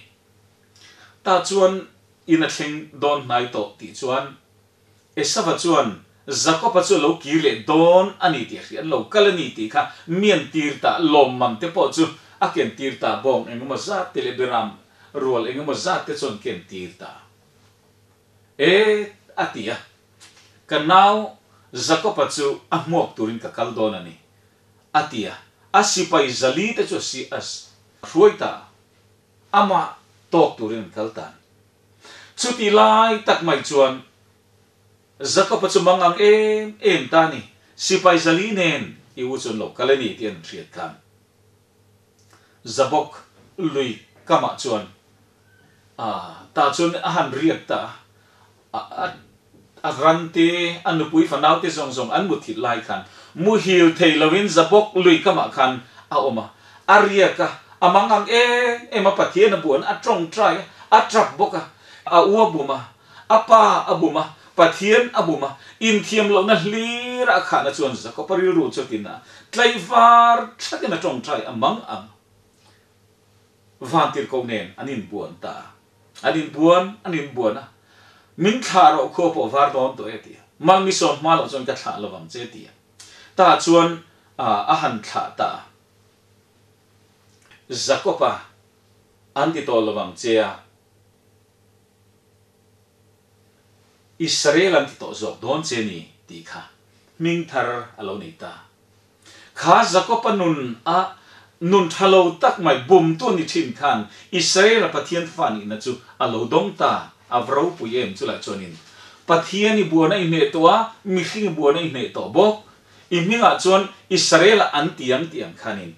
S1: Tah chuan in a thleng dawn hnai tawh tih chuan Esava chuan Jakoba chu a lo kir leh dawn a ni tih a hria, an lo kal a ni tih kha mian tir ta, lawmman te pawh chu a ken tir ta, bawng engemaw zat te leh beram rual engemaw zat te chuan ken tir ta e a ti a. Ka nau Jakoba chu a hmuak turin ka kal dawn a ni a ti a, a sipai zali te chu a si a hruai ta a, amah tawk turin an kal ta a ni. Chuti lai tak mai chuan Jakob-a chu mangang em em ta a ni, sipai zali nen i u chu an lo kal a ni tih an hriat khan Jabok lui kamah chuan tah chuan a han riak ta a, a ran te, a nupui fanau te zawng zawng an muthilh lai khan muhil thei loin Jabok lui kamah khan a awm a, a riak a, a mangang em em a, Pathian a buan a tawngtai a, a tap bawk a, a u a bum a, a pa a bum a, Pathian a bum a, inthiam lohna hlir a khahna chuan Jakob-a rilru chu tin a, tlaivar thatin a tawngtai a mang ang. Vantirhkoh nen an inbuan ta a, an inbuan an inbuan a, Min thlah rawh khua pawh var dawn tawh e ti a, Mal mi sawm hma loh chuan ka thlah lovang che ti a, tah chuan a han thlah ta a. Jakob-a an ti tawh lovang che a, Israel an ti tawh zawk dawn che ni tih kha hming thar a lo nei ta. Kha Jakob-a nun a nun tha lo tak mai bumtu ni thin khan Israel-a Pathian fa nihna chu a lo dawng ta, a va ropui em chulai chuanin Pathian i buan a i hneh tawh a, mihring i buan a i hneh tawh bawk. I hmingah chuan Israel-a an ti ang tih ang khanin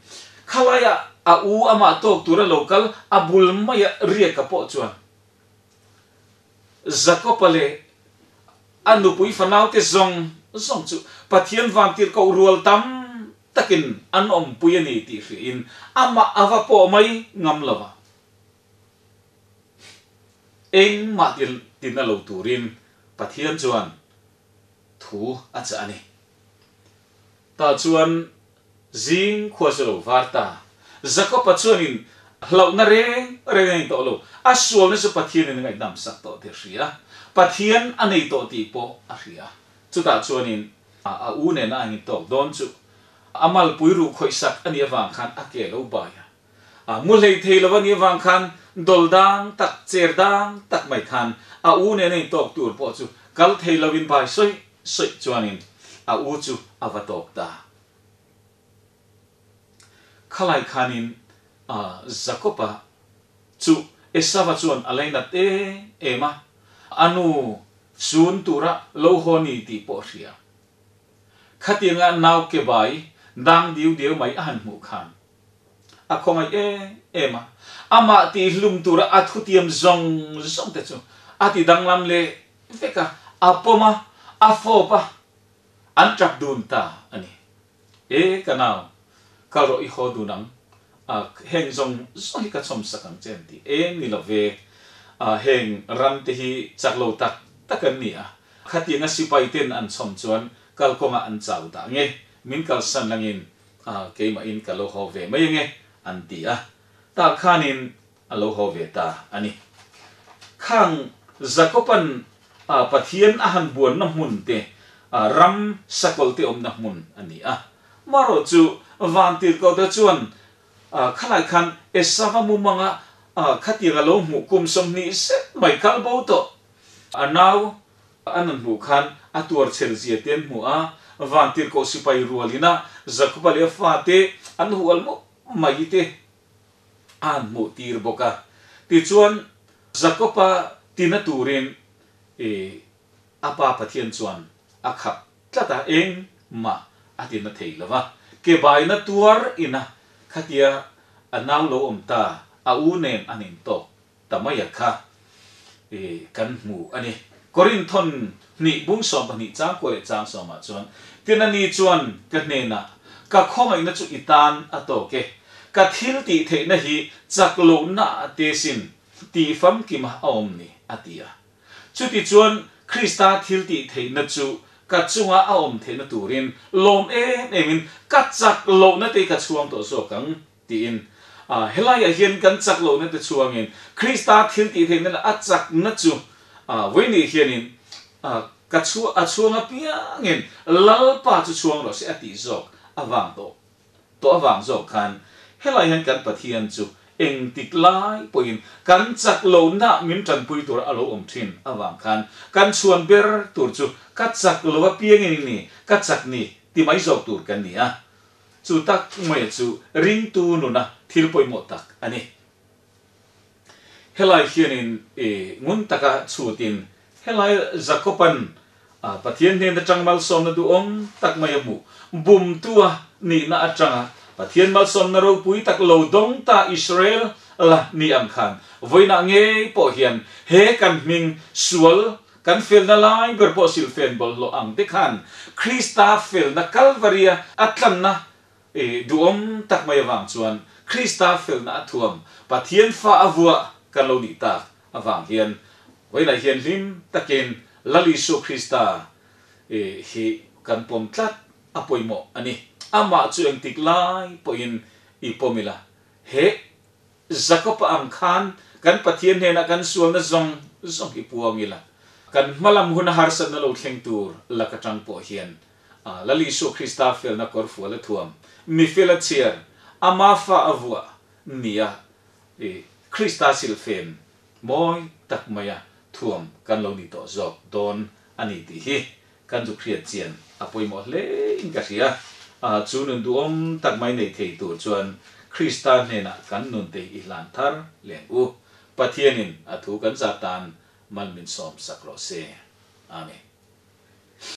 S1: khalaiah a u amah tawk tura lo kal a bul maia riaka pawh chuan Jakob-a leh a nupui fanaute zawng zawng chu Pathian vantirhkoh rual tam takin an awmpui a ni tih hriain amah a va pawh mai ngam lo a. Engmah tina lo turin Pathian chuan thu a chah a ni. Tah chuan zing khua chu lo var ta. Jakob-a chuanin hlauhna reng reng a nei tawh lo. A sualna chu Pathianin a ngaihdam sak tawh tih a hria. Pathian a nei tawh tih pawh a hria. Chutah chuanin a u nena a ngintawk dawn chu a malpui ruh khawih sak a nih avang khan a ke lo bai a. A mu hlei thei lo a nih avang khan dol dang tak, cher dang tak mai khan a u nena intawk tur pawh chu kal thei loin bai sawi sawi chuanin a u chu a va tawk ta. Khalai khanin Jakob-a chu Esava chuan a lainat em em a, a nu sun tura lo haw ni tih pawh a hria. Khatianga nau ke bai dang diu diau mai a han hmuh khan a khawngaih em em a, amah tihhlum tura a thutiam zawng zawng te chu a ti danglam leh vek a, a pawm a, a fawp a, an tap dun ta a ni. E ka nau, kal rawh i haw dun ang, a heng zawng zawng hi ka chhawm sak ang che an ti. Eng ni lo ve, a heng ram te hi chak lo tak tak an ni a, khatianga sipai ten an chhawm chuan kalkawngah an chau dah nge, min kalsan langin a keimahin ka lo haw ve mai ange an ti a, tah khanin a lo haw ve ta a ni. Khang Jakoban a Pathian a han buanna hmun te, a ram sakawlh te awmna hmun a ni a. Marawh chu Vantirhkohte chuan khalai khan Esava mumanga khatiang a lo hmuh kum 20 zet mai kal bo tawh. A nau An rawn hmuh khan a tuar chhel zia te an hmu a, Vantirhkoh sipai rualina Jakoba leh a fate an hual mawp mai te a han hmuh tir bawk a. Tichuan, Jakoba tina turin a pa Pathian chuan a khap tlat a, engmah a ti na thei lo va. Ke baina tuar ina khatia a nau lo awm ta, a u nen an intawk ta mai a kha kan hmu a ni. Korinthon hnih bung 12 chang kua leh chang sawmah chuan, Tin ani chuan ka hnenah, Ka khawngaihna chu i tan a tawk e, ka thil tih theihna hi chak lohna a te sin tih famkima a awm ni, a ti a. Chutichuan Krista thil tih theihna chu ka chunga a awm theihna turin lawm em emin ka chak lohna te ka chhuang tawh zawk ang. Tiin, helaiah hian kan chak lohna te chhuangin Krista thil tih theihna leh a chakna chu vawinih hianin ka chhuah a chhuang apiangin Lalpa chu chhuang rawh se a tih zawk avang tawh tawh avang zawk khan helai hian kan Pathian chu engtik lai pawhin kan chak lohna min tanpui tur a lo awm thin avang khan kan chhuan ber tur chu ka chak lo apiangin i ni ka chak ni ti mai zawk tur kan ni a. Chu tak mai chu ringtu nuna thil pawimawh tak a ni. Helai hianin i ngun taka chhutin helai Jakoban Pathian hnen atang malsawmna duhawm tak mai a hmuh. Bumtua nihna atanga Pathian malsawmna ropui tak lo dawng ta Israel la ni ang khan vawiinah ngei pawh hian he kan hming sual Kan felna lai ber pawh silhfen bawlhhlawh ang te khan Krista felna Kalvaria a tlanna duhawm tak mai avang chuan Krista felna a thuam Pathian fa a vuah kan lo nih tak avang hian vawilah hian hlim takin Lal Isua Krista hi kan pawm tlat a pawimawh a ni. Amah chu engtik lai pawhin i pawm ila he Jakob-a ang khan kan Pathian hnenah kan sualna zawng zawng hi puang ila, kan hmalam huna harsatna lo thleng tur lak atang pawh hian Lal Isua Krista felna kawrfual a thuam, mi fel a chhiar, ama fa a vuah nia Krista silhfen mawi tak maia thuam kan lo ni tawh zawk dawn a ni tih hi Kan zuk hriat chian a pawimawh hle in ka hria. Chu nun duhawm tak mai nei thei tur chuan Krista hnenah kan nun te i hlan thar leng u. Pathianin a thu kan zat tan mal min sawm sak rawh se. Amen.